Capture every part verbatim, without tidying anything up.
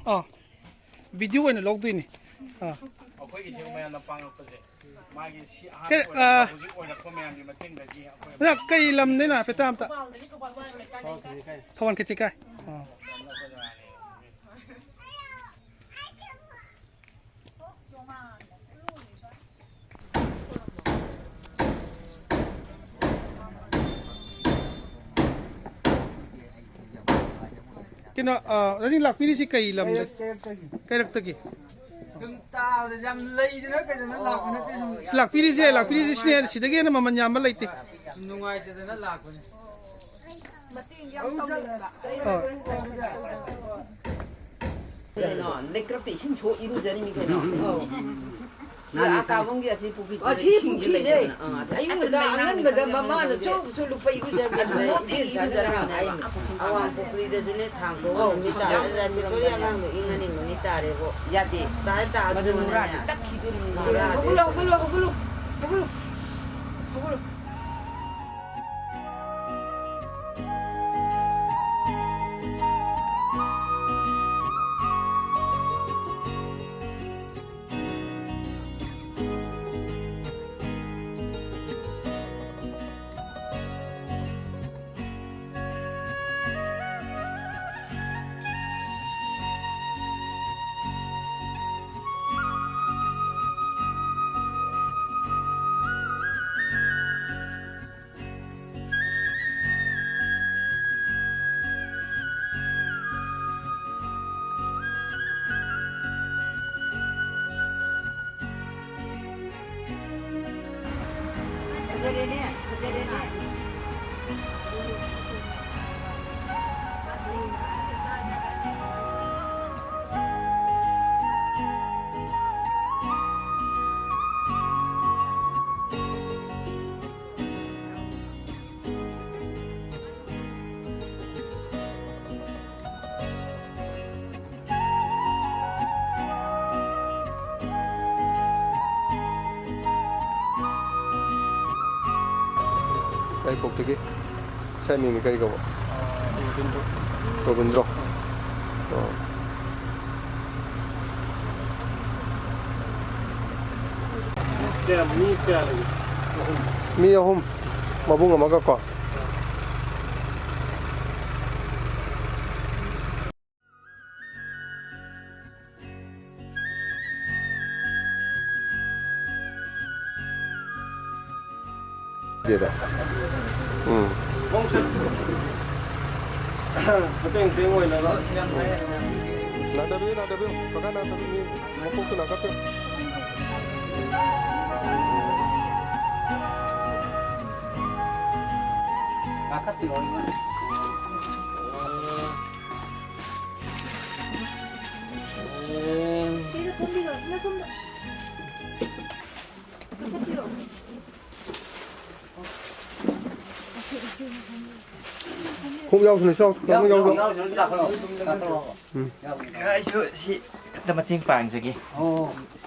ꯑꯥ, video ꯑꯣꯏꯅ ꯂꯧꯗꯣꯏꯅꯤ꯫ ꯑꯥ꯫ ꯑꯩꯈꯣꯏꯒꯤꯁꯦ ꯃꯌꯥꯝꯅ ꯄꯥꯡꯉꯛꯄꯁꯦ, ꯃꯥꯒꯤ ꯁꯤ ꯑꯍꯥꯟꯕ ꯀꯩ-, ꯑꯣꯏꯔꯛꯄ, ꯑꯥ, ꯍꯧꯖꯤꯛ ꯑꯣꯏꯔꯛꯄ ꯃꯌꯥꯝꯒꯤ ꯃꯇꯦꯡꯗꯒꯤ ꯑꯩꯈꯣꯏ ꯑꯣꯖꯥ, ꯀꯩ ꯂꯝꯗꯩꯅꯣ ꯍꯥꯏꯐꯦꯠꯇ ꯑꯝꯇ? ꯊꯧꯕꯥꯜ ꯈꯦꯇ꯭ꯔꯤꯀꯥꯏ꯫ ꯑꯥ꯫ ꯀꯩꯅꯣ, ꯑ, ꯑꯣꯖꯥꯁꯤꯡ ꯂꯥꯛꯄꯤꯔꯤꯁꯤ ꯀꯩ ꯂꯝꯗ? ꯀꯩꯔꯛꯇꯒꯤ꯫ ꯀꯩꯔꯛꯇꯒꯤ꯫ ꯑꯗꯨꯝ ꯇꯥꯕꯗ ꯌꯥꯝ ꯂꯩꯗꯅ ꯀꯩꯗꯅ ꯂꯥꯛꯄ ꯅꯠꯇꯦ, ꯁꯨꯝ ꯂꯥꯛꯄꯤꯔꯤꯁꯦ, ꯂꯥꯛꯄꯤꯔꯤꯁꯦ ꯁꯤꯅꯦ, ꯁꯤꯗꯒꯤ ꯍꯦꯟꯅ ꯃꯃꯜ ꯌꯥꯝꯕ ꯂꯩꯇꯦ꯫ ꯅꯨꯡꯉꯥꯏꯇꯗꯅ ꯂꯥꯛꯄꯅꯦ꯫ ꯃꯇꯦꯡ ꯌꯥꯝ ꯇꯧꯅꯤꯡꯕ꯫ ꯍꯣꯏ꯫ ꯀꯩꯅꯣ, ꯂꯩꯀ꯭ꯔꯛꯇ ꯏꯁꯤꯡ ꯁꯣꯛ ꯏꯔꯨꯖꯔꯤꯃꯤ ꯀꯩꯅꯣ꯫ ꯁꯤ ꯑꯥ ꯀꯥꯕꯨꯡꯒꯤ ꯑꯁꯤ ꯄꯨꯈ꯭ꯔꯤꯗ ꯑꯁꯤ ꯏꯁꯤꯡꯁꯦ ꯄꯨꯈ꯭ꯔꯤꯁꯦ ꯂꯩꯗꯅ, ꯑꯥ, ꯑꯗ ꯑꯌꯨꯛ ꯉꯟꯇꯥ ꯑꯉꯟꯕꯗ ꯃꯃꯥꯅ ꯆꯨꯞ ꯆꯨꯞ ꯂꯨꯞꯄ ꯏꯔꯨꯖꯕꯅꯦ꯫ ꯑꯗꯨ ꯃꯣꯠꯇꯦ ꯏꯕꯦꯝꯃ, ꯏꯔꯨꯖꯔꯕꯅꯦ ꯑꯩ꯫ ꯑꯋꯥꯡ ꯄꯨꯈ꯭ꯔꯤꯗꯁꯨꯅꯦ ꯊꯥꯡꯗꯣꯛꯑꯒ ꯑꯧ, ꯅꯨꯃꯤꯠ ꯇꯥꯔꯦ꯫ ꯊꯥꯡꯗꯣꯛꯑꯒ ꯔꯥꯖꯦꯁꯣꯔꯤ ꯏꯔꯨꯖꯕꯅꯦ꯫ ꯑꯉꯥꯡꯗꯣ ꯏꯪꯉꯅꯤ ꯅꯨꯃꯤꯠ ꯇꯥꯔꯦꯕꯣ꯫ ꯌꯥꯗꯦ꯫ ꯇꯥꯔꯦ, ꯇꯥꯔꯦ꯫ ꯃꯗꯨ ꯅꯨꯔꯥꯗꯤ ꯇꯛꯈꯤꯗꯣꯔꯤꯕꯅꯤ, ꯅꯨꯔꯥꯗꯤ꯫ ꯍꯧꯒꯠꯂꯣ, ꯍꯧꯒꯠꯂꯣ, ꯍꯧꯒꯠꯂꯣ, ꯍꯧꯒꯠꯂꯣ, ꯍꯧꯒꯠꯂꯣ꯫ ꯌꯥꯏꯔꯤꯄꯣꯛꯇꯒꯤ꯫ ꯁꯥꯔ ꯃꯤꯡꯗꯤ ꯀꯔꯤ ꯀꯧꯕ? ꯔꯣꯕꯤꯟꯗ꯭ꯔꯣ꯫ ꯔꯣꯕꯤꯟꯗ꯭ꯔꯣ꯫ ꯑꯣ꯫ ꯃꯤ ꯀꯌꯥ ꯂꯩꯒꯦ? ꯃꯤ ꯑꯍꯨꯝ, ꯃꯕꯨꯡ ꯑꯃꯒ ꯀꯣ꯫ ꯁꯤꯗ꯫ ꯎꯝ꯫ ꯃꯇꯦꯡ ꯃꯇꯦꯡ ꯑꯣꯏꯅꯕ꯫ ꯅꯥꯟꯊꯕꯤꯌꯨ, ꯅꯥꯟꯊꯕꯤꯌꯨ꯫ ꯀꯀꯥ ꯅꯥꯟꯊꯕꯤꯌꯨ꯫ ꯃꯀꯣꯛꯇꯨ ꯅꯥꯟꯊꯕꯤꯌꯨ꯫ ꯀꯥꯈꯠꯄꯤꯔꯛꯑꯣ, ꯏꯃꯥ꯫ ꯁꯤꯗ ꯐꯝꯕꯤꯔꯣ, ꯏꯃꯥ ꯁꯣꯝꯗ꯫ ꯀꯥꯈꯠꯄꯤꯔꯛꯑꯣ꯫ ꯈꯣꯡꯎꯞ ꯌꯥꯎꯁꯅꯨ, ꯌꯥꯎꯁꯅꯨ, ꯌꯥꯎꯁꯅꯨ, ꯌꯥꯎꯁꯅꯨ꯫ ꯌꯥꯎꯁꯅꯨ, ꯌꯥꯎꯁꯅꯨ꯫ ꯎꯝ꯫ ꯑꯩꯁꯨ ꯁꯤ ꯑꯝꯇ ꯃꯇꯦꯡ ꯄꯥꯡꯖꯒꯦ꯫ ꯑꯣ꯫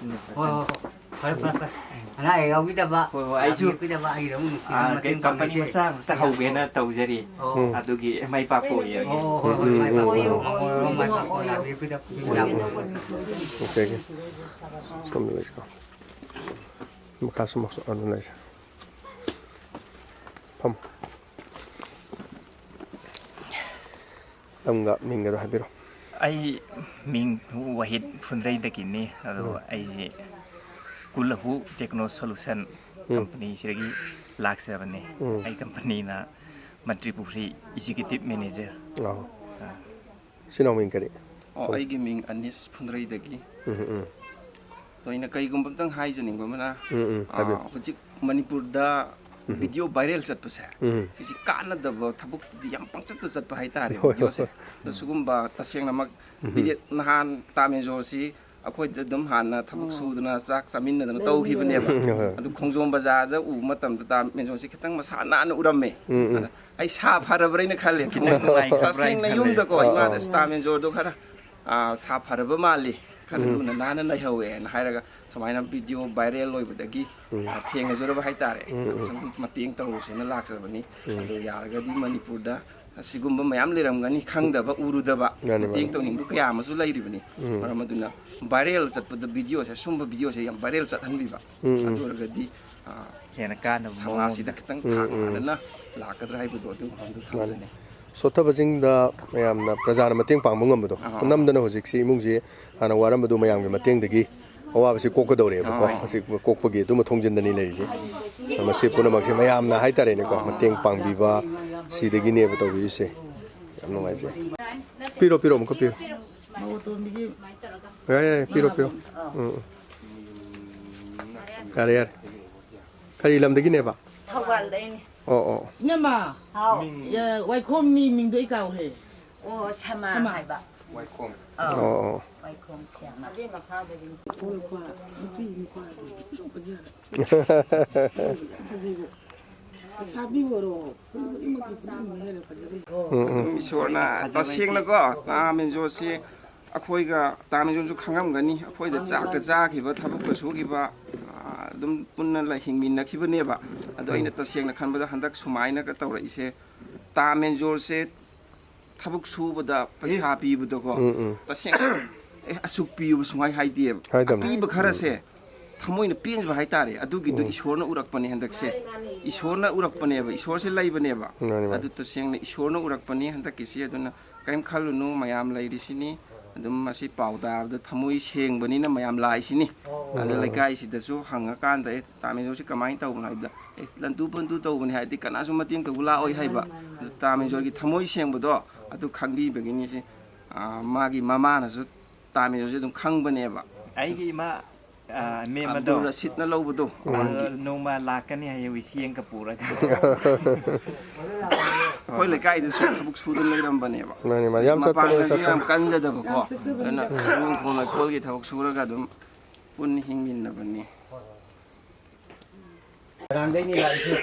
ꯍꯣꯏ, ꯍꯣꯏ, ꯍꯣꯏ꯫ ꯐꯔꯦ, ꯐꯔꯦ, ꯐꯔꯦ꯫ ꯑꯅꯥ ꯑꯌꯦꯛ ꯌꯥꯎꯕꯤꯗꯕ, ꯍꯣꯏ, ꯍꯣꯏ, ꯑꯩꯁꯨ, ꯂꯥꯛꯄꯤꯔꯛꯄꯤꯗꯕ, ꯑꯩꯒꯤꯗꯃꯛ ꯅꯨꯡꯁꯤꯅ ꯑꯥ, ꯃꯇꯦꯡ ꯀꯝꯄꯅꯤ ꯄꯥꯡꯕꯤꯁꯦ꯫ ꯃꯆꯥ ꯑꯃꯇ ꯍꯧꯒꯦꯅ ꯇꯧꯖꯔꯤ꯫ ꯑꯣ꯫ ꯎꯝ꯫ ꯑꯗꯨꯒꯤ ꯃꯥꯏ ꯄꯥꯛꯄ ꯑꯣꯏꯔꯒꯦ꯫ ꯑꯣ, ꯍꯣꯏ, ꯍꯣꯏ, ꯎꯝ, ꯃꯥꯏ ꯎꯝ, ꯄꯥꯛꯄ ꯎꯝ, ꯑꯣꯏꯔꯣ, ꯎꯝ꯫ ꯃꯥꯏ ꯄꯥꯛꯄ ꯑꯣꯏꯔꯣ, ꯂꯥꯛꯄꯤꯔꯕꯗ ꯌꯥꯝ ꯑꯣꯀꯦ, ꯑꯣꯀꯦ꯫ ꯁꯣꯝꯗ ꯂꯩꯁꯤꯀꯣ꯫ ꯃꯈꯥ ꯁꯨꯝ ꯑꯗꯨꯝ ꯂꯩꯁꯦ꯫ ꯐꯝ꯫ ꯂꯝꯒ ꯃꯤꯡꯒꯗꯣ ꯍꯥꯏꯕꯤꯔꯣ꯫ ꯑꯩ ꯃꯤꯡ ꯋꯥꯍꯤꯗ ꯐꯨꯟꯗ꯭ꯔꯩꯗꯒꯤꯅꯤ꯫ ꯑꯗꯣ ꯎꯝ꯫ ꯑꯩꯁꯦ ꯀꯨꯂꯍꯨ ꯇꯦꯛꯅꯣ ꯁꯣꯂꯨꯁꯟ ꯎꯝ꯫ ꯀꯝꯄꯅꯤꯁꯤꯗꯒꯤ ꯂꯥꯛꯆꯕꯅꯦ꯫ ꯎꯝ꯫ ꯑꯩ ꯀꯝꯄꯅꯤꯅ ꯃꯟꯇ꯭ꯔꯤ ꯄꯨꯈ꯭ꯔꯤ ꯑꯦꯛꯖꯤꯀ꯭ꯌꯨꯇꯤꯚ ꯃꯦꯅꯦꯖꯔ꯫ ꯑꯣ꯫ ꯑꯥ꯫ ꯁꯤꯅ ꯃꯤꯡ ꯀꯔꯤ? ꯑꯣ, ꯑꯩꯒꯤ ꯃꯤꯡ ꯑꯅꯤꯁ ꯐꯨꯟꯗ꯭ꯔꯩꯗꯒꯤ꯫ ꯎꯝ, ꯎꯝ꯫ ꯑꯗꯣ ꯑꯩꯅ ꯀꯩꯒꯨꯝꯕ ꯑꯝꯇꯪ ꯍꯥꯏꯖꯅꯤꯡꯕ ꯑꯃꯅ, ꯎꯝ, ꯎꯝ, ꯑꯥ, ꯍꯥꯏꯕꯤꯌꯨ꯫ ꯍꯧꯖꯤꯛ ꯃꯅꯤꯄꯨꯔꯗ ꯎꯝ꯫ ꯚꯤꯗꯤꯑꯣ ꯚꯥꯏꯔꯦꯜ ꯆꯠꯄꯁꯦ, ꯎꯝ꯫ ꯁꯤꯁꯤ ꯀꯥꯟꯅꯗꯕ ꯊꯕꯛꯇꯗꯤ ꯌꯥꯝ ꯄꯪꯆꯠꯇ ꯆꯠꯄ ꯍꯥꯏꯇꯥꯔꯦ, ꯍꯣꯏ, ꯍꯣꯏ, ꯚꯤꯗꯤꯑꯣꯁꯦ꯫ ꯍꯣꯏ꯫ ꯑꯗꯣ ꯁꯤꯒꯨꯝꯕ ꯇꯁꯦꯡꯅꯃꯛ ꯎꯝ꯫ ꯚꯤꯗꯤꯑꯣ ꯅꯍꯥꯟ ꯇꯥꯃꯦꯟꯖꯣꯔꯁꯤ ꯑꯩꯈꯣꯏꯗ ꯑꯗꯨꯝ ꯍꯥꯟꯅ ꯊꯕꯛ ꯑꯣ꯫ ꯁꯨꯗꯅ ꯆꯥꯛ ꯆꯥꯃꯤꯟꯅꯗꯅ ꯂꯩꯃꯤꯟꯅꯕ꯫ ꯇꯧꯈꯤꯕꯅꯦꯕ꯫ ꯎꯝ, ꯍꯣꯏ꯫ ꯑꯗꯨ ꯈꯣꯡꯖꯣꯝ ꯕꯖꯥꯔꯗ ꯎꯕ ꯃꯇꯝꯗ ꯇꯥꯃꯦꯟꯖꯣꯔꯁꯤ ꯈꯤꯇꯪ ꯃꯁꯥ ꯅꯥꯟꯅ ꯎꯔꯝꯃꯦ꯫ ꯎꯝ, ꯎꯝ꯫ ꯑꯗ ꯑꯩ ꯁꯥ ꯐꯔꯕ꯭ꯔꯥ ꯍꯥꯏꯅ ꯈꯜꯂꯦ꯫ ꯈꯤꯇꯪ ꯅꯨꯡꯉꯥꯏꯇꯕ꯭ꯔꯥ ꯍꯥꯏꯅ ꯇꯁꯦꯡꯅ ꯈꯜꯂꯦ꯫ ꯌꯨꯝꯗꯀꯣ ꯑꯥ, ꯏꯃꯥꯗ ꯑꯥ꯫ "ꯇꯥꯃꯦꯟꯖꯣꯔꯗꯣ ꯈꯔ, ꯑꯥ, ꯁꯥ ꯐꯔꯕ ꯃꯥꯜꯂꯤ, ꯈꯔ ꯎꯝ꯫ ꯂꯨꯅ ꯅꯥꯟꯅ ꯂꯩꯍꯧꯋꯦꯅ" ꯍꯥꯏꯔꯒ ꯁꯨꯃꯥꯏꯅ ꯚꯤꯗꯤꯑꯣ ꯚꯥꯏꯔꯦꯜ ꯑꯣꯏꯕꯗꯒꯤ, ꯎꯝ꯫ ꯑꯥ, ꯊꯦꯡꯅꯖꯔꯕ ꯍꯥꯏꯇꯥꯔꯦ꯫ ꯎꯝ, ꯎꯝ꯫ ꯁꯨꯝ ꯃꯇꯦꯡ ꯇꯧꯔꯨꯁꯦꯅ ꯂꯥꯛꯆꯕꯅꯤ꯫ ꯎꯝ꯫ ꯑꯗꯣ ꯌꯥꯔꯒꯗꯤ ꯃꯅꯤꯄꯨꯔꯗ ꯑꯁꯤꯒꯨꯝꯕ ꯃꯌꯥꯝ ꯂꯩꯔꯝꯒꯅꯤ, ꯈꯪꯗꯕ, ꯎꯔꯨꯗꯕ, ꯃꯥꯅꯤ, ꯃꯇꯦꯡ ꯃꯥꯅꯤ꯫ ꯇꯧꯅꯤꯡꯕ ꯀꯌꯥ ꯑꯃꯁꯨ ꯂꯩꯔꯤꯕꯅꯤ꯫ ꯎꯝ꯫ ꯃꯔꯝ ꯑꯗꯨꯅ viral ꯆꯠꯄꯗ videoꯁꯦ, ꯁꯨꯝꯕ videoꯁꯦ ꯌꯥꯝ viral ꯆꯠꯍꯟꯕꯤꯕ꯫ ꯎꯝ, ꯎꯝ꯫ ꯑꯗꯨ ꯑꯣꯏꯔꯒꯗꯤ, ꯑ, ꯍꯦꯟꯅ ꯀꯥꯟꯅꯕ ꯁꯃꯥꯖꯁꯤꯗ ꯃꯑꯣꯡꯗ꯫ ꯈꯤꯇꯪ ꯎꯝ, ꯊꯥꯛ ꯎꯝ꯫ ꯍꯥꯟꯅꯅ ꯂꯥꯛꯀꯗ꯭ꯔꯥ ꯍꯥꯏꯕꯗꯣ ꯑꯗꯨꯒꯨꯝꯕ ꯑꯃꯗꯣ ꯃꯥꯅꯤ꯫ ꯊꯝꯖꯅꯤꯡꯉꯤ꯫ ꯁꯣꯠꯊꯕꯁꯤꯡꯗ ꯃꯌꯥꯝꯅ, ꯄ꯭ꯔꯖꯥꯅ ꯃꯇꯦꯡ ꯄꯥꯡꯕ ꯉꯝꯕꯗꯣ꯫ ꯑꯥ꯫ ꯅꯝꯗꯅ ꯍꯧꯖꯤꯛꯁꯤ ꯏꯃꯨꯡꯁꯤ ꯍꯥꯟꯅ ꯋꯥꯔꯝꯕꯗꯨ ꯃꯌꯥꯝꯒꯤ ꯃꯇꯦꯡꯗꯒꯤ ꯑꯋꯥꯕꯁꯤ ꯀꯣꯛꯀꯗꯧꯔꯦꯕꯀꯣ꯫ ꯑꯥ꯫ ꯍꯧꯖꯤꯛ ꯀꯣꯛꯄꯒꯤ ꯑꯗꯨꯝꯕ ꯊꯣꯡꯖꯤꯟꯗꯅꯤ ꯂꯩꯔꯤꯁꯦ꯫ ꯃꯁꯤ ꯄꯨꯝꯅꯃꯛꯁꯦ ꯃꯌꯥꯝꯅ ꯍꯥꯏꯇꯥꯔꯦꯅꯦꯀꯣ, ꯃꯇꯦꯡ ꯄꯥꯡꯕꯤꯕ ꯁꯤꯗꯒꯤꯅꯦꯕ ꯇꯧꯕꯤꯔꯤꯁꯦ꯫ ꯌꯥꯝ ꯅꯨꯡꯉꯥꯏꯖꯩ꯫ ꯄꯤꯔꯣ, ꯄꯤꯔꯣ, ꯑꯃꯨꯛꯀ ꯄꯤꯔꯣ꯫ ꯌꯥꯔꯦ, ꯌꯥꯔꯦ, ꯄꯤꯔꯣ, ꯄꯤꯔꯣ꯫ ꯎꯝ, ꯎꯝ꯫ ꯌꯥꯔꯦ, ꯌꯥꯔꯦ꯫ ꯀꯔꯤ ꯂꯝꯗꯒꯤꯅꯦꯕ? ꯊꯧꯕꯥꯜꯗꯩꯅꯦ꯫ ꯑꯣ, ꯑꯣ꯫ ꯏꯅꯝꯃ, ꯍꯥꯎ꯫ ꯌꯥ, ꯋꯥꯏꯈꯣꯝ ꯃꯤ ꯃꯤꯡꯗꯣ ꯑꯩ ꯀꯥꯎꯔꯦ꯫ ꯑꯣ, ꯁꯃꯥ ꯁꯃꯥ꯫ ꯍꯥꯏꯕ꯫ ꯋꯥꯏꯈꯣꯝ꯫ ꯑꯥ꯫ ꯑꯣ, ꯑꯣ꯫ ꯋꯥꯏꯈꯣꯝ ꯁꯃꯥ꯫ ꯑꯗꯨꯏ ꯃꯈꯥꯗꯒꯤ꯫ ꯅꯨꯄꯤ, ꯅꯨꯄꯥ ꯐꯖꯔꯦ꯫ ꯐꯖꯩꯕ꯫ ꯂꯩꯁꯥꯕꯤ ꯑꯣꯏꯔꯣ, ꯄꯨꯝꯅꯃꯛꯀꯤ ꯄꯨꯝꯅꯃꯛ ꯍꯦꯟꯅ ꯐꯖꯕ꯫ ꯎꯝ, ꯎꯝ꯫ ꯑꯗꯨꯝ ꯏꯁꯣꯔꯅ ꯐꯖꯕ ꯍꯥꯏꯁꯦ ꯇꯁꯦꯡꯅꯀꯣ, ꯇꯥꯃꯦꯟꯖꯣꯔꯁꯤ ꯑꯩꯈꯣꯏꯒ ꯇꯥꯃꯦꯟꯖꯣꯔꯁꯨ ꯈꯪꯉꯝꯒꯅꯤ, ꯑꯩꯈꯣꯏꯗ ꯆꯥꯛꯀ ꯆꯥꯈꯤꯕ, ꯊꯕꯛꯀ ꯁꯨꯈꯤꯕ, ꯑꯥ, ꯑꯗꯨꯝ ꯄꯨꯟꯅ ꯂꯩ-, ꯍꯤꯡꯃꯤꯟꯅꯈꯤꯕꯅꯦꯕ꯫ ꯑꯗꯣ ꯑꯩꯅ ꯎꯝ꯫ ꯇꯁꯦꯡꯅ ꯈꯟꯕꯗ ꯍꯟꯗꯛ ꯁꯨꯃꯥꯏꯅꯒ ꯇꯧꯔꯛꯏꯁꯦ, ꯇꯥꯃꯦꯟꯖꯣꯔꯁꯦ ꯊꯕꯛ ꯁꯨꯕꯗ ꯄꯩꯁꯥ ꯄꯤꯕꯗꯀꯣ, ꯎꯝ, ꯎꯝ꯫ ꯇꯁꯦꯡꯅ, "ꯑꯦ, ꯑꯁꯨꯛ ꯄꯤꯌꯨꯕ" ꯁꯨꯡꯍꯥꯏ ꯍꯥꯏꯗꯦꯕ꯫ ꯍꯥꯏꯗꯕꯅꯤ꯫ ꯑꯄꯤꯕ ꯈꯔꯁꯦ ꯎꯝ꯫ ꯊꯃꯣꯏꯅ ꯄꯦꯟꯖꯕ ꯍꯥꯏꯇꯥꯔꯦ, ꯑꯗꯨꯒꯤꯗꯣ ꯎꯝ꯫ ꯏꯁꯣꯔꯅ ꯎꯔꯛꯄꯅꯦ ꯍꯟꯗꯛꯁꯦ꯫ ꯏꯁꯣꯔꯅ ꯎꯔꯛꯄꯅꯦꯕ, ꯏꯁꯣꯔꯁꯦ ꯂꯩꯕꯅꯦꯕ꯫ ꯃꯥꯅꯤ, ꯃꯥꯅꯤ꯫ ꯑꯗꯨ ꯇꯁꯦꯡꯅ ꯏꯁꯣꯔꯅ ꯎꯔꯛꯄꯅꯤ ꯍꯟꯗꯛꯀꯤꯁꯤ꯫ ꯑꯗꯨꯅ ꯀꯔꯤꯝ ꯈꯜꯂꯨꯅꯨ, ꯃꯌꯥꯝ ꯂꯩꯔꯤꯁꯤꯅꯤ꯫ ꯑꯗꯨꯝ ꯃꯁꯤ ꯄꯥꯎ ꯇꯥꯕꯗ ꯊꯃꯣꯏ ꯁꯦꯡꯕꯅꯤꯅ ꯃꯌꯥꯝ ꯂꯥꯛꯏꯁꯤꯅꯤ꯫ ꯑꯗ ꯎꯝ꯫ ꯂꯩꯀꯥꯏꯁꯤꯗꯁꯨ ꯍꯪꯉꯀꯥꯟꯗ, "ꯑꯦ, ꯇꯥꯃꯦꯟꯖꯣꯔꯁꯤ ꯀꯃꯥꯏꯅ ꯇꯧꯕꯅꯣ?" ꯍꯥꯏꯕꯗ, "ꯑꯦ, ꯂꯟꯇꯨ ꯐꯟꯇꯨ ꯇꯧꯕꯅꯤ" ꯍꯥꯏꯔꯗꯤ ꯀꯅꯥꯁꯨ ꯃꯇꯦꯡ ꯇꯧꯕ ꯂꯥꯛꯑꯣꯏ ꯍꯥꯏꯕ꯫ ꯑꯗꯨ ꯇꯥꯃꯦꯟꯖꯣꯔꯒꯤ ꯊꯃꯣꯏ ꯁꯦꯡꯕꯗꯣ ꯑꯗꯨ ꯈꯪꯕꯤꯕꯒꯤꯅꯤ ꯁꯤ꯫ ꯑꯥ, ꯃꯥꯒꯤ ꯃꯃꯥꯅꯁꯨ ꯇꯥꯃꯦꯟꯖꯣꯔꯁꯦ ꯑꯗꯨꯝ ꯈꯪꯕꯅꯦꯕ꯫ ꯑꯩꯒꯤ ꯏꯃꯥ, ꯑꯥ, ꯃꯦꯝ ꯑꯗꯣ, ꯑꯕꯗꯨꯜ ꯔꯁꯤꯗꯅ ꯂꯧꯕꯗꯣ꯫ ꯑꯗꯣ ꯃꯥꯒꯤ ꯅꯣꯡꯃ ꯂꯥꯛꯀꯅꯤ ꯍꯥꯏꯌꯦ, ꯎꯆꯦꯡꯒ ꯄꯨꯔꯒ꯫ ꯑꯩꯈꯣꯏ ꯂꯩꯀꯥꯏꯗꯁꯨ ꯊꯕꯛ ꯁꯨꯗꯅ ꯂꯩꯔꯝꯕꯅꯦꯕ꯫ ꯃꯥꯅꯤ, ꯃꯥꯅꯤ꯫ ꯌꯥꯝ ꯆꯠꯄꯅꯦ, ꯃꯄꯥꯡꯒꯜꯁꯨ ꯆꯠꯄꯅꯦ꯫ ꯌꯥꯝ ꯀꯟꯖꯗꯕꯀꯣ꯫ ꯌꯥꯝ ꯆꯠꯆꯕꯅꯦ꯫ ꯑꯗꯨꯅ ꯁꯨꯝ ꯈꯣꯡ ꯂꯩꯈꯣꯜꯒꯤ ꯊꯕꯛ ꯁꯨꯔꯒ ꯑꯗꯨꯝ ꯄꯨꯟꯅ ꯍꯤꯡꯃꯤꯟꯅꯕꯅꯤ꯫ ꯃꯣꯏꯔꯥꯡꯗꯩꯅꯤ ꯂꯥꯛꯏꯁꯦ꯫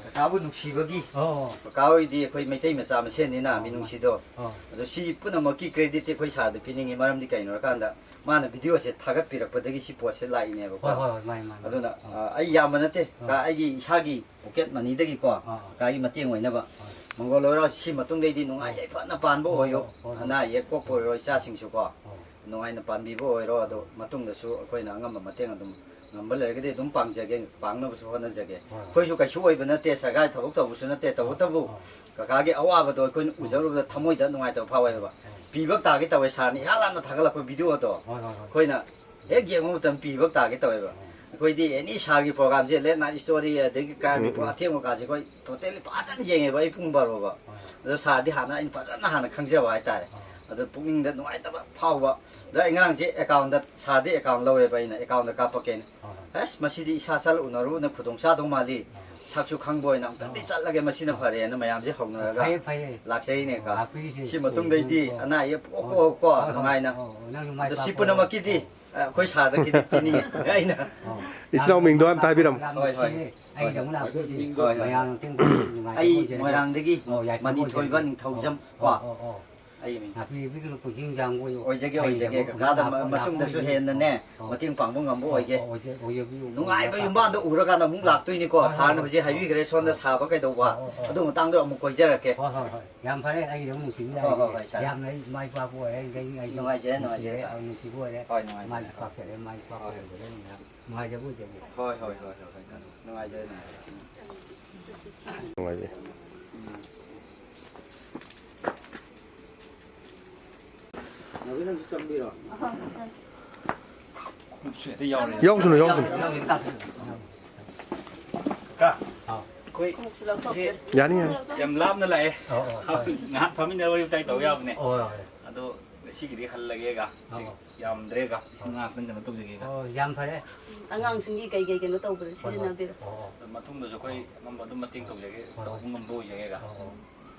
ꯀꯀꯥꯕꯨ ꯅꯨꯡꯁꯤꯕꯒꯤ꯫ ꯑꯣ꯫ ꯀꯀꯥ ꯍꯣꯏꯗꯤ ꯑꯩꯈꯣꯏ ꯃꯩꯇꯩ ꯃꯆꯥ ꯃꯁꯦꯟꯅꯤꯅ, ꯃꯤꯅꯨꯡꯁꯤꯗꯣ꯫ ꯑꯣ꯫ ꯑꯗꯣ ꯁꯤ ꯄꯨꯝꯅꯃꯛꯀꯤ creditꯇꯤ ꯑꯩꯈꯣꯏ ꯁꯥꯔꯗ ꯄꯤꯅꯤꯡꯉꯤ꯫ ꯃꯔꯝꯗꯤ ꯀꯩꯅꯣ ꯍꯥꯏꯔꯀꯥꯟꯗ, ꯃꯥꯅ videoꯁꯦ ꯊꯥꯒꯠꯄꯤꯔꯛꯄꯗꯒꯤ ꯁꯤ ꯄꯣꯠꯁꯦ ꯂꯥꯛꯏꯅꯦꯕꯀꯣ꯫ ꯍꯣꯏ, ꯍꯣꯏ, ꯍꯣꯏ, ꯃꯥꯅꯤ, ꯃꯥꯅꯤ꯫ ꯑꯗꯨꯅ, ꯑꯥ꯫ ꯑ, ꯑꯩ ꯌꯥꯝꯕ ꯅꯠꯇꯦ, ꯑꯥ꯫ ꯀꯀꯥ, ꯑꯩꯒꯤ ꯏꯁꯥꯒꯤ pocket moneyꯗꯒꯤꯀꯣ, ꯑꯥ꯫ ꯀꯀꯥꯒꯤ ꯃꯇꯦꯡ ꯑꯣꯏꯅꯕ꯫ ꯍꯣꯏ꯫ ꯃꯪꯒꯣꯜ ꯑꯣꯏꯔꯣ, ꯁꯤ ꯃꯇꯨꯡꯗꯩꯗꯤ ꯅꯨꯡꯉꯥꯏ ꯌꯥꯏꯐꯅ ꯄꯥꯟꯕ ꯑꯣꯏꯌꯨ꯫ ꯍꯣꯏ, ꯍꯣꯏ꯫ ꯑꯅꯥ ꯑꯌꯦꯛ ꯄꯣꯛꯄ ꯑꯣꯏꯔꯣ, ꯏꯆꯥꯁꯤꯡꯁꯨꯀꯣ꯫ ꯍꯣꯏ꯫ ꯅꯨꯡꯉꯥꯏꯅ ꯄꯥꯟꯕꯤꯕ ꯑꯣꯏꯔꯣ꯫ ꯑꯗꯣ ꯃꯇꯨꯡꯗꯁꯨ ꯑꯩꯈꯣꯏꯅ ꯑꯉꯝꯕ ꯃꯇꯦꯡ ꯑꯗꯨꯝ ꯉꯝꯕ ꯂꯩꯔꯒꯗꯤ ꯑꯗꯨꯝ ꯄꯥꯡꯖꯒꯦ, ꯄꯥꯡꯅꯕꯁꯨ ꯍꯣꯠꯅꯖꯒꯦ꯫ ꯍꯣꯏ꯫ ꯑꯩꯈꯣꯏꯁꯨ ꯀꯩꯁꯨ ꯑꯣꯏꯕ ꯅꯠꯇꯦ, ꯁꯔꯀꯥꯔꯒꯤ ꯊꯕꯛ ꯇꯧꯕꯁꯨ ꯅꯠꯇꯦ꯫ ꯇꯧꯕꯇꯕꯨ ꯍꯣꯏ꯫ ꯀꯀꯥꯒꯤ ꯑꯋꯥꯕꯗꯣ ꯑꯩꯈꯣꯏꯅ ꯎꯖꯔꯨꯕꯗ ꯊꯃꯣꯏꯗ ꯅꯨꯡꯉꯥꯏꯇꯕ ꯐꯥꯎꯋꯦꯕ꯫ ꯍꯣꯏ꯫ ꯄꯤꯕ ꯇꯥꯒꯦ ꯇꯧꯋꯦ, ꯁꯥꯔꯅ ꯏꯍꯥꯟ ꯍꯥꯟꯅ ꯊꯥꯒꯠꯂꯛꯄ ꯚꯤꯗꯤꯑꯣꯗꯣ ꯍꯣꯏ, ꯍꯣꯏ, ꯍꯣꯏ꯫ ꯑꯩꯈꯣꯏꯅ ꯍꯦꯛ ꯌꯦꯡꯕ ꯃꯇꯝꯗ ꯄꯤꯕ ꯇꯥꯒꯦ ꯇꯧꯋꯦꯕ꯫ ꯍꯣꯏ꯫ ꯑꯩꯈꯣꯏꯗꯤ ꯑꯦꯅꯤ ꯁꯥꯔꯒꯤ ꯄ꯭ꯔꯣꯒꯥꯝꯁꯦ, ꯂꯦꯠ ꯅꯥꯏꯠ ꯁ꯭ꯇꯣꯔꯤ, ꯑꯗꯒꯤ ꯀ꯭ꯔꯥꯏꯝ ꯎꯝ, ꯔꯤꯄꯣꯔꯠ, ꯎꯝ꯫ ꯑꯊꯦꯡꯕ ꯀꯥꯁꯦ ꯑꯩꯈꯣꯏ ꯇꯣꯇꯦꯜꯂꯤ ꯐꯖꯅ ꯌꯦꯡꯉꯦꯕ ꯑꯩ ꯄꯨꯡ ꯕꯥꯔꯣꯕ꯫ ꯍꯣꯏ꯫ ꯑꯗꯣ ꯁꯥꯔꯗꯤ ꯍꯥꯟꯅ ꯑꯩꯅ ꯐꯖꯅ ꯍꯥꯟꯅ ꯈꯪꯖꯕ ꯍꯥꯏꯇꯥꯔꯦ꯫ ꯍꯣꯏ꯫ ꯑꯗꯣ ꯄꯨꯛꯅꯤꯡꯗ ꯅꯨꯡꯉꯥꯏꯇꯕ ꯐꯥꯎꯕ꯫ ꯑꯗꯣ ꯑꯩ ꯉꯔꯥꯡꯁꯦ ꯑꯦꯀꯥꯎꯟꯗ, ꯁꯥꯔꯗꯤ ꯑꯦꯀꯥꯎꯟ ꯂꯧꯋꯦꯕ, ꯑꯩꯅ ꯑꯦꯀꯥꯎꯟꯗ ꯀꯥꯞꯄꯛꯀꯦꯅ꯫ ꯍꯣꯏ, ꯍꯣꯏ꯫ ꯑꯁ, ꯃꯁꯤꯗꯤ ꯏꯁꯥ ꯆꯠꯂ ꯎꯅꯔꯨꯕꯅ ꯈꯨꯗꯣꯡ ꯆꯥꯗꯧ ꯃꯥꯜꯂꯤ꯫ ꯍꯣꯏ꯫ ꯁꯛꯁꯨ ꯈꯪꯕ ꯑꯣꯏꯅ ꯑꯃꯨꯛꯇꯪꯗꯤ ꯍꯣꯏ꯫ ꯆꯠꯂꯒꯦ, ꯃꯁꯤꯅ ꯍꯣꯏ꯫ ꯐꯔꯦꯅ ꯃꯌꯥꯝꯁꯦ ꯍꯧꯅꯔꯒ ꯐꯩꯌꯦ, ꯐꯩꯌꯦ꯫ ꯂꯥꯛꯆꯩꯅꯦꯀꯣ꯫ ꯂꯥꯛꯄꯤꯔꯤꯁꯦ꯫ ꯁꯤ ꯃꯇꯨꯡꯗꯩꯗꯤ ꯍꯣꯏ꯫ ꯑꯅꯥ ꯑꯌꯦꯛ ꯄꯣꯛꯀꯣ ꯍꯣꯏ, ꯍꯣꯏ, ꯅꯨꯡꯉꯥꯏꯅ꯫ ꯍꯣꯏ, ꯍꯣꯏ, ꯅꯪꯁꯨ ꯃꯥꯏ ꯑꯗꯣ ꯁꯤ ꯄꯥꯛꯄ ꯄꯨꯝꯅꯃꯛꯀꯤꯗꯤ, ꯑꯣꯏꯔꯣ꯫ ꯑ, ꯑꯩꯈꯣꯏ ꯁꯥꯔꯗ ꯈꯤꯇꯪ ꯄꯤꯅꯤꯡꯉꯤ꯫ ꯑꯩꯅ ꯍꯣꯏ꯫ ꯏꯆꯤꯟ ꯏꯅꯥꯎ ꯃꯤꯡꯗꯣ ꯑꯝꯇ ꯍꯥꯏꯕꯤꯔꯝꯃꯨ꯫ ꯌꯥꯝ ꯍꯣꯏ, ꯍꯣꯏ꯫ ꯅꯨꯡꯁꯤꯌꯦ꯫ ꯑꯩꯒꯤꯗꯃꯛ ꯂꯥꯛꯄꯤꯔꯤꯁꯦ꯫ ꯍꯣꯏ, ꯍꯣꯏ꯫ ꯃꯌꯥꯝ ꯃꯇꯦꯡ ꯄꯥꯡꯕꯤꯕ ꯅꯨꯡꯉꯥꯏ ꯑꯩ ꯍꯥꯏꯖꯔꯤ꯫ ꯃꯣꯏꯔꯥꯡꯗꯒꯤ ꯑꯣ, ꯌꯥꯏꯐꯕ ꯃꯅꯤꯊꯣꯏꯕ ꯑꯣꯏꯖꯔꯤ꯫ ꯅꯤꯡꯊꯧꯖꯝ ꯑꯣ, ꯀꯣ꯫ ꯑꯣ, ꯑꯣ, ꯑꯣ꯫ ꯑꯩ ꯃꯤꯡ꯫ ꯂꯥꯛꯄꯤꯕꯒꯤ ꯄꯨꯟꯁꯤ ꯅꯨꯡꯁꯥꯡꯕ ꯑꯣꯏꯌꯨ꯫ ꯑꯣꯏꯖꯒꯦ, ꯑꯣꯏꯖꯒꯦ꯫ ꯑꯩꯒꯤꯗꯃꯛ ꯀꯀꯥꯗ ꯂꯥꯛꯄ ꯃ-, ꯃꯇꯨꯡꯗꯁꯨ ꯂꯥꯛꯄ ꯍꯦꯟꯅꯅꯦ, ꯑꯣ꯫ ꯃꯇꯦꯡ ꯄꯥꯡꯕ ꯉꯝꯕ ꯑꯣ, ꯑꯣꯏꯒꯦ꯫ ꯑꯣ, ꯑꯣꯏꯖ-, ꯑꯣꯏꯖꯕꯤꯌꯨ꯫ ꯅꯨꯡꯉꯥꯏꯕ ꯌꯨꯝꯕꯥꯟꯗꯣ ꯎꯔꯀꯥꯟꯗ ꯑꯃꯨꯛ ꯂꯥꯛꯇꯣꯏꯅꯤꯀꯣ꯫ ꯍꯣꯏ, ꯍꯣꯏ, ꯁꯥꯔꯅ ꯍꯣꯏ꯫ ꯍꯧꯖꯤꯛ ꯍꯥꯏꯕꯤꯈ꯭ꯔꯦ, ꯁꯣꯝꯗ ꯍꯣꯏ꯫ ꯁꯥꯕ ꯀꯩꯗꯧꯕ꯫ ꯍꯣꯏ, ꯍꯣꯏ, ꯍꯣꯏ꯫ ꯑꯗꯨ ꯃꯇꯥꯡꯗꯣ ꯑꯃꯨꯛ ꯀꯣꯏꯖꯔꯛꯀꯦ꯫ ꯍꯣꯏ, ꯍꯣꯏ, ꯍꯣꯏ꯫ ꯌꯥꯝ ꯐꯔꯦ, ꯑꯩꯒꯤꯗꯃꯛ ꯅꯨꯡꯁꯤꯕꯤꯔꯛꯑꯗꯤ꯫ ꯍꯣꯏ, ꯍꯣꯏ, ꯍꯣꯏ, ꯁꯥꯔ꯫ ꯌꯥꯝꯅ ꯑꯩ ꯃꯥꯏ ꯄꯥꯛꯄ ꯑꯣꯏꯔꯦ, ꯑꯩ, ꯑꯩ ꯅꯨꯡꯉꯥꯏꯖꯔꯦ, ꯅꯨꯡꯉꯥꯏꯖꯔꯦ, ꯅꯨꯡꯁꯤꯕ ꯁꯥꯔ꯫ ꯑꯣꯏꯔꯦ, ꯅꯨꯡꯉꯥꯏꯖꯔꯦ, ꯃꯥꯏ ꯁꯥꯔ꯫ ꯄꯥꯛꯆꯔꯦ, ꯃꯥꯏ ꯄꯥꯛꯄ ꯍꯣꯏ꯫ ꯑꯣꯏꯔꯦ꯫ ꯅꯨꯡꯉꯥꯏꯖꯕ ꯑꯣꯏꯖꯒꯦ꯫ ꯍꯣꯏ, ꯍꯣꯏ, ꯍꯣꯏ, ꯍꯣꯏ, ꯍꯣꯏ, ꯁꯥꯔ꯫ ꯅꯨꯡꯉꯥꯏꯖꯔꯦ, ꯅꯨꯡꯉꯥꯏꯖꯔꯦ꯫ ꯎꯝ꯫ ꯅꯨꯡꯉꯥꯏꯖꯔꯦ꯫ ꯎꯝ꯫ ꯅꯕꯤ, ꯅꯪꯁꯨ ꯆꯪꯕꯤꯔꯣ꯫ ꯈꯣꯡꯎꯞꯁꯨ ꯍꯦꯛꯇ ꯌꯥꯎꯔꯦ꯫ ꯌꯥꯎꯁꯅꯨ, ꯌꯥꯎꯁꯅꯨ꯫ ꯀꯀꯥ, ꯑꯩꯈꯣꯏ ꯌꯥꯅꯤ, ꯌꯥꯅꯤ꯫ ꯌꯥꯝ ꯂꯥꯞꯅ ꯂꯥꯛꯑꯦ꯫ ꯑꯣ, ꯑꯣ, ꯍꯣꯏ꯫ ꯉꯥꯏꯍꯥꯛ ꯐꯝꯃꯤꯟꯅꯔ ꯋꯥꯔꯤ ꯋꯥꯇꯥꯏ ꯇꯧ ꯌꯥꯕꯅꯦ꯫ ꯍꯣꯏ, ꯍꯣꯏ꯫ ꯑꯗꯣ ꯉꯁꯤꯒꯤꯗꯤ ꯍꯜꯂꯒꯦꯒ꯫ ꯑꯣ, ꯑꯣ꯫ ꯌꯥꯝꯗ꯭ꯔꯦꯒ꯫ ꯏꯁꯤꯡ ꯉꯥꯏꯍꯥꯛꯇꯪ ꯀꯩꯅꯣ ꯇꯧꯖꯒꯦꯒ꯫ ꯑꯣ, ꯌꯥꯝ ꯐꯔꯦ꯫ ꯑꯉꯥꯡꯁꯤꯡꯒꯤ ꯀꯩ ꯀꯩ ꯀꯩꯅꯣ ꯇꯧꯕꯗ ꯍꯣꯏ, ꯍꯣꯏ꯫ ꯁꯤꯖꯤꯟꯅꯕꯤꯔꯣ꯫ ꯑꯣ, ꯑꯣ꯫ ꯑꯗꯣ ꯃꯇꯨꯡꯗꯁꯨ ꯑꯩꯈꯣꯏ ꯑꯉꯝꯕ ꯑꯗꯨꯝ ꯃꯇꯦꯡ ꯇꯧꯖꯒꯦ, ꯍꯣꯏ, ꯍꯣꯏ꯫ ꯇꯧꯕ ꯉꯝꯕ ꯑꯣꯏꯖꯒꯦꯒ꯫ ꯑꯣ, ꯑꯣ꯫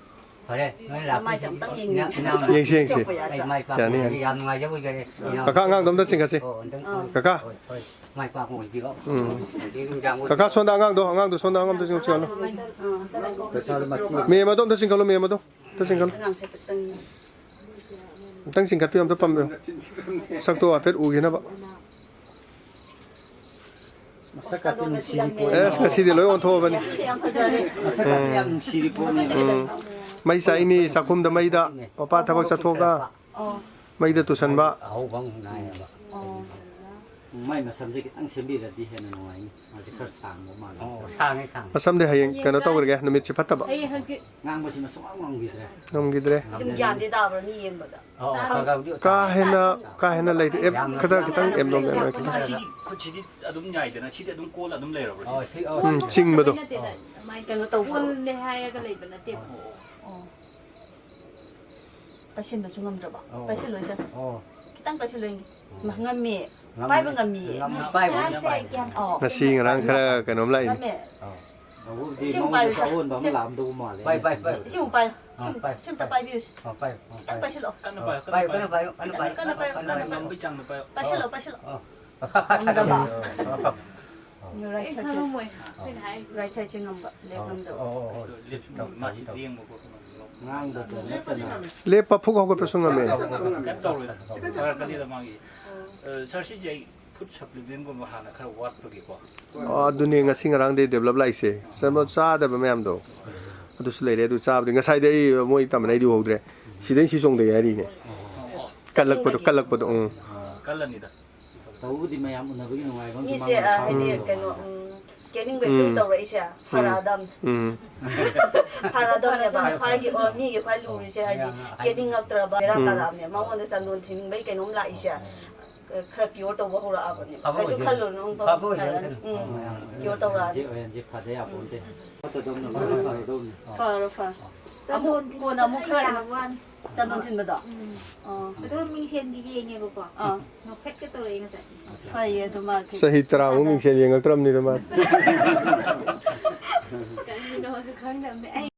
ꯐꯔꯦ, ꯅꯣꯏ ꯂꯥꯛꯄꯁꯤ ꯃꯃꯥꯏꯁꯦ ꯑꯝꯇꯪ ꯏꯅꯥ-, ꯌꯦꯡꯅꯤꯡꯉꯤ꯫ ꯏꯅꯥꯎꯅ ꯌꯦꯡꯁꯤ, ꯌꯦꯡꯁꯤ꯫ ꯑꯩ ꯃꯥꯏ ꯄꯥꯛꯄ ꯌꯥꯅꯤ, ꯌꯥꯅꯤ꯫ ꯑꯣꯏꯖꯔꯦ, ꯌꯥꯝ ꯅꯨꯡꯉꯥꯏꯖꯕ ꯑꯣꯏꯖꯔꯦ, ꯏꯅꯥꯎ꯫ ꯀꯀꯥ, ꯑꯉꯥꯡꯗꯣ ꯑꯝꯇ ꯆꯤꯡꯈꯠꯁꯤ꯫ ꯑꯣ, ꯑꯝꯇꯪ, ꯑꯥ꯫ ꯀꯀꯥ꯫ ꯍꯣꯏ, ꯍꯣꯏ, ꯃꯥꯏ ꯄꯥꯛꯄ ꯑꯣꯏꯕꯤꯔꯣ꯫ ꯎꯝ꯫ ꯍꯧꯖꯤꯛ ꯅꯨꯡꯗꯥꯡ ꯑꯣꯏ- ꯀꯀꯥ, ꯁꯣꯝꯗ ꯑꯉꯥꯡꯗꯣ, ꯑꯉꯥꯡꯗꯣ ꯁꯣꯝꯗ ꯑꯉꯥꯡꯗꯣ ꯆꯤꯡꯈꯠꯂꯣ꯫ ꯑꯥ, ꯑꯝꯇ ꯂꯩꯒꯦ꯫ ꯄꯩꯁꯥꯗꯣ ꯃꯆꯦ꯫ ꯃꯦꯝ ꯑꯗꯣ ꯑꯝꯇ ꯆꯤꯡꯈꯠꯂꯣ, ꯃꯦꯝ ꯑꯗꯣ꯫ ꯑꯝꯇ ꯆꯤꯡꯈꯠꯂꯣ꯫ ꯑꯉꯥꯡꯁꯦ ꯈꯤꯇꯪ ꯑꯝꯇꯪ ꯆꯤꯡꯈꯠꯄꯤꯌꯨ, ꯑꯝꯇ ꯄꯥꯝꯕꯤꯌꯨ꯫ ꯁꯛꯇꯣ ꯍꯥꯏꯐꯦꯠ ꯎꯈꯤꯅꯕ꯫ ꯃꯁꯛꯀꯗꯤ ꯅꯨꯡꯁꯤꯔꯤ ꯄꯣꯠꯅꯤ꯫ ꯑꯦꯁ, ꯉꯁꯤꯗꯤ ꯂꯣꯏ ꯑꯣꯟꯊꯣꯛꯑꯕꯅꯤ꯫ ꯃꯁꯛꯀꯗꯤ ꯌꯥꯝ ꯅꯨꯡꯁꯤꯔꯤ ꯄꯣꯠꯅꯤ꯫ ꯎꯝ꯫ ꯃꯩ ꯆꯥꯛꯏꯅꯤ ꯆꯥꯛꯈꯨꯝꯗ ꯃꯩꯗ꯫ ꯃꯄꯥ ꯊꯕꯛ ꯆꯠꯊꯣꯛꯑꯒ ꯑꯣ꯫ ꯃꯩꯗ ꯇꯨꯁꯟꯕ꯫ ꯑꯍꯧꯕ ꯑꯃꯨꯛ ꯅꯥꯏꯌꯦꯕ꯫ ꯑꯣ꯫ ꯃꯥꯏ ꯃꯁꯝꯁꯦ ꯈꯤꯇꯪ ꯁꯦꯝꯕꯤꯔꯗꯤ ꯍꯦꯟꯅ ꯅꯨꯡꯉꯥꯏꯅꯤ꯫ ꯃꯥꯁꯦ ꯈꯔ ꯁꯥꯡꯕ ꯃꯥꯜꯂꯦ꯫ ꯑꯣ, ꯁꯥꯡꯉꯦ, ꯁꯥꯡꯉꯦ꯫ ꯃꯁꯝꯗꯤ ꯍꯌꯦꯡ ꯀꯩꯅꯣ ꯇꯧꯈ꯭ꯔꯒꯦ, ꯅꯨꯃꯤꯠꯁꯤ ꯐꯠꯇꯕ꯫ ꯍꯌꯦꯡ ꯍꯪꯆꯤꯠ꯫ ꯉꯥꯡꯕꯁꯤꯃ ꯁꯨꯡꯉꯥꯡ ꯉꯥꯡꯕꯤꯗ꯭ꯔꯦ꯫ ꯉꯝꯈꯤꯗ꯭ꯔꯦ꯫ ꯑꯗꯨꯝ ꯒ꯭ꯌꯥꯟꯗꯤ ꯇꯥꯕ꯭ꯔꯥ ꯃꯤ ꯌꯦꯡꯕꯗ? ꯑꯣ, ꯈꯔ ꯈꯔꯕꯨꯗꯤ ꯀꯥ ꯍꯦꯟꯅ, ꯀꯥ ꯍꯦꯟꯅ ꯂꯩꯇꯦ꯫ ꯑꯦꯞ ꯌꯥꯝꯅ ꯈꯔ ꯈꯤꯇꯪ ꯑꯦꯞꯅꯣꯔꯃꯦꯜ ꯑꯣꯏ꯫ ꯁꯤꯒꯤ ꯈꯨꯠꯁꯤꯗꯤ ꯑꯗꯨꯝ ꯌꯥꯏꯗꯅ, ꯁꯤꯗꯤ ꯑꯗꯨꯝ ꯀꯣꯜ ꯑꯗꯨꯝ ꯂꯩꯔꯕ꯭ꯔꯣ, ꯑꯣ, ꯁꯤꯗꯤ? ꯁꯤ, ꯑꯣ, ꯎꯝ, ꯁꯤ꯫ ꯆꯤꯡꯕꯗꯣ꯫ ꯅꯠꯇꯦꯗ, ꯑꯗꯨꯃꯥꯏꯅ ꯀꯩꯅꯣ ꯇꯧꯕ꯫ ꯀꯣꯜꯅꯦ ꯍꯥꯏꯔꯒ ꯂꯩꯕ ꯅꯠꯇꯦꯕ꯫ ꯑꯣ, ꯑꯣ꯫ ꯑꯣ꯫ ꯄꯥꯏꯁꯤꯟꯕꯁꯨ ꯉꯝꯗ꯭ꯔꯕ? ꯑꯣ꯫ ꯄꯥꯏꯁꯤꯜꯂꯣ ꯏꯆꯟ꯫ ꯑꯣ꯫ ꯈꯤꯇꯪ ꯄꯥꯏꯁꯤꯜꯂꯣ ꯌꯦꯡꯒꯦ꯫ ꯃꯥ ꯉꯝꯃꯤ꯫ ꯉꯝꯃꯤ꯫ ꯄꯥꯏꯕ ꯉꯝꯃꯤ꯫ ꯉꯝꯃꯤ꯫ ꯄꯥꯏꯕ ꯉꯝꯃꯤ꯫ ꯑꯣ꯫ ꯉꯁꯤ ꯉꯔꯥꯡ ꯈꯔ ꯀꯩꯅꯣꯝ ꯂꯥꯛꯏꯅꯦ꯫ ꯉꯝꯃꯤ꯫ ꯑꯣ꯫ ꯑꯗꯨꯕꯨꯗꯤ ꯁꯤ ꯃꯉꯣꯟꯗꯁꯨ ꯄꯥꯏꯌꯨ, ꯑꯑꯣꯟꯕ ꯑꯃ ꯁꯤ꯫ ꯂꯥꯛꯑꯝꯗꯧꯕ ꯃꯥꯜꯂꯦ꯫ ꯄꯥꯏ, ꯄꯥꯏ, ꯄꯥꯏ꯫ ꯁꯤ ꯑꯃꯨꯛ ꯄꯥꯏꯌꯨ꯫ ꯁꯤ ꯑꯃꯨꯛ, ꯑꯥ, ꯄꯥꯏ꯫ ꯁꯤ ꯑꯃꯨꯛꯇ ꯄꯥꯏꯕꯤꯌꯨ ꯁꯤ꯫ ꯑꯥ, ꯄꯥꯏ, ꯑꯥ, ꯈꯤꯇꯪ ꯄꯥꯏ꯫ ꯄꯥꯏꯁꯤꯜꯂꯣ꯫ ꯀꯟꯅ ꯄꯥꯏꯌꯨ, ꯀꯟꯅ ꯄꯥꯏꯌꯨ, ꯀꯟꯅ ꯄꯥꯏꯌꯨ, ꯀꯟꯅ ꯄꯥꯏꯌꯨ꯫ ꯉꯝꯕꯩ ꯆꯥꯡꯗ ꯄꯥꯏꯌꯨ꯫ ꯄꯥꯏꯁꯤꯜꯂꯣ, ꯄꯥꯏꯁꯤꯜꯂꯣ꯫ ꯑꯥ꯫ ꯉꯝꯗꯕ꯫ ꯂꯣꯏ ꯈꯪꯉꯝꯃꯣꯏ ꯑꯩꯈꯣꯏꯅ ꯍꯥꯏꯔꯤꯁꯦ꯫ ꯔꯥꯏꯠ ꯁꯥꯏꯠꯁꯦ ꯉꯝꯕ, ꯂꯦꯐ ꯉꯝꯗꯕ꯫ ꯑꯣ, ꯑꯣ, ꯑꯣ꯫ ꯂꯦꯞ-, ꯃꯥꯁꯤ ꯂꯦꯡꯕ ꯈꯣꯠꯄ ꯉꯝꯗꯕ꯫ ꯉꯥꯡꯗꯕ ꯅꯠꯇꯅ꯫ ꯂꯦꯞꯄ ꯐꯨꯛ ꯍꯧꯒꯠꯄꯁꯨ ꯉꯝꯃꯦ꯫ ꯀꯩꯝ ꯇꯧꯔꯣꯏꯗ꯫ ꯐꯔꯛꯀꯅꯤꯗ ꯃꯥꯒꯤ꯫ ꯑ, ꯁꯥꯔ, ꯁꯤꯁꯦ ꯑꯩ ꯐꯨꯗ ꯁꯄ꯭ꯂꯤꯃꯦꯟꯒꯨꯝꯕ ꯍꯥꯟꯅ ꯈꯔ ꯋꯥꯠꯄꯒꯤꯀꯣ꯫ ꯑꯣ, ꯑꯗꯨꯅꯦ ꯉꯁꯤ ꯉꯔꯥꯡꯗꯩ ꯗꯦꯕꯂꯞ ꯂꯥꯛꯏꯁꯦ꯫ ꯆꯥꯕ ꯆꯥꯗꯕ ꯃꯌꯥꯝꯗꯣ ꯑꯗꯨꯁꯨ ꯂꯩꯔꯦ꯫ ꯑꯗꯨ ꯆꯥꯕꯗꯤ ꯉꯁꯥꯏꯗꯩ ꯑꯩ ꯃꯣꯏ ꯇꯝꯕꯅ ꯑꯩꯗꯤ ꯎꯍꯧꯗ꯭ꯔꯦ꯫ ꯁꯤꯗꯩ ꯁꯤ ꯆꯣꯡꯗꯩ ꯍꯥꯏꯔꯤꯅꯦ꯫ ꯑꯣ, ꯑꯣ꯫ ꯀꯜꯂꯛꯄꯗꯣ, ꯀꯜꯂꯛꯄꯗꯣ꯫ ꯎꯝ꯫ ꯑ, ꯀꯜꯂꯅꯤꯗ꯫ ꯇꯧꯕꯕꯨꯗꯤ ꯃꯌꯥꯝ ꯎꯅꯕꯒꯤ ꯅꯨꯡꯉꯥꯏꯕ ꯑꯃꯁꯨ ꯃꯤꯁꯦ, ꯃꯥꯅ ꯑ, ꯍꯥꯏꯗꯤ ꯐꯥꯎꯔꯤꯗꯣ꯫ ꯀꯩꯅꯣ, ꯎꯝ, ꯀꯦꯅꯤꯡꯕꯩ ꯐꯤꯜ ꯎꯝ꯫ ꯇꯧꯔꯛꯏꯁꯦ ꯎꯝ꯫ ꯐꯔꯥꯗꯝ꯫ ꯎꯝ꯫ ꯐꯔꯥꯗꯝꯅꯦꯕ꯫ ꯈ꯭ꯋꯥꯏꯒꯤ, ꯑꯣ, ꯃꯤꯒꯤ ꯈ꯭ꯋꯥꯏ ꯂꯨꯔꯤꯁꯦ, ꯍꯥꯏꯗꯤ ꯌꯥꯝꯅ ꯀꯦꯅꯤꯡꯉꯛꯇ꯭ꯔꯕ ꯕꯦꯔꯥ ꯎꯝ꯫ ꯇꯥꯔꯛꯑꯕꯅꯦ꯫ ꯃꯉꯣꯟꯗ ꯆꯟꯗꯣꯟ ꯊꯤꯟꯕꯩ ꯀꯩꯅꯣꯝ ꯂꯥꯛꯏꯁꯦ, ꯈꯔ ꯄꯤꯌꯣꯔ ꯇꯧꯕ ꯍꯧꯔꯛꯑꯕꯅꯦ꯫ ꯐꯕ ꯀꯩꯁꯨ ꯑꯣꯏꯖꯔꯁꯅꯨ꯫ ꯈꯜꯂꯨꯅꯨ, ꯐꯕ ꯑꯣꯏꯖꯔꯁꯅꯨ꯫ ꯎꯝ꯫ ꯎꯝ꯫ ꯄꯤꯌꯣꯔ ꯇꯧꯔꯛꯑꯅꯤ꯫ ꯍꯧꯖꯤꯛ ꯑꯣꯏꯍꯟꯁꯦ ꯐꯗ ꯌꯥꯄꯣꯟꯇꯦ꯫ ꯐꯠꯇꯗꯧꯅ ꯂꯣꯏꯅ ꯐꯔꯗꯧꯅꯤ꯫ ꯐꯔꯣ, ꯐꯔꯣ꯫ ꯆꯟꯗꯣꯟ ꯑꯃꯨꯛ ꯀꯣꯟꯅ ꯑꯃꯨꯛ ꯊꯤꯟꯕꯗ ꯈꯔ ꯌꯥꯕ ꯋꯥꯅꯤ꯫ ꯆꯟꯗꯣꯟ ꯊꯤꯟꯕꯗꯣ? ꯎꯝ꯫ ꯑꯥ꯫ ꯑꯗꯨꯒ ꯃꯤꯡꯁꯦꯟꯗꯤ ꯌꯦꯡꯉꯦꯕꯀꯣ꯫ ꯑꯥ꯫ ꯅꯣꯛꯐꯦꯠꯀ ꯇꯧꯔꯛꯑꯦ ꯉꯁꯥꯏ꯫ ꯑꯁ, ꯐꯩꯌꯦ ꯑꯗꯨ ꯃꯥ꯫ ꯆꯍꯤ ꯇꯔꯥꯃꯨꯛ ꯃꯤꯡꯁꯦꯟ ꯌꯦꯡꯉꯛꯇ꯭ꯔꯕꯅꯤꯗ ꯃꯥ꯫ ꯀꯔꯤꯅꯣꯁꯨ ꯈꯪꯗꯕꯅꯦ꯫ ꯑꯩ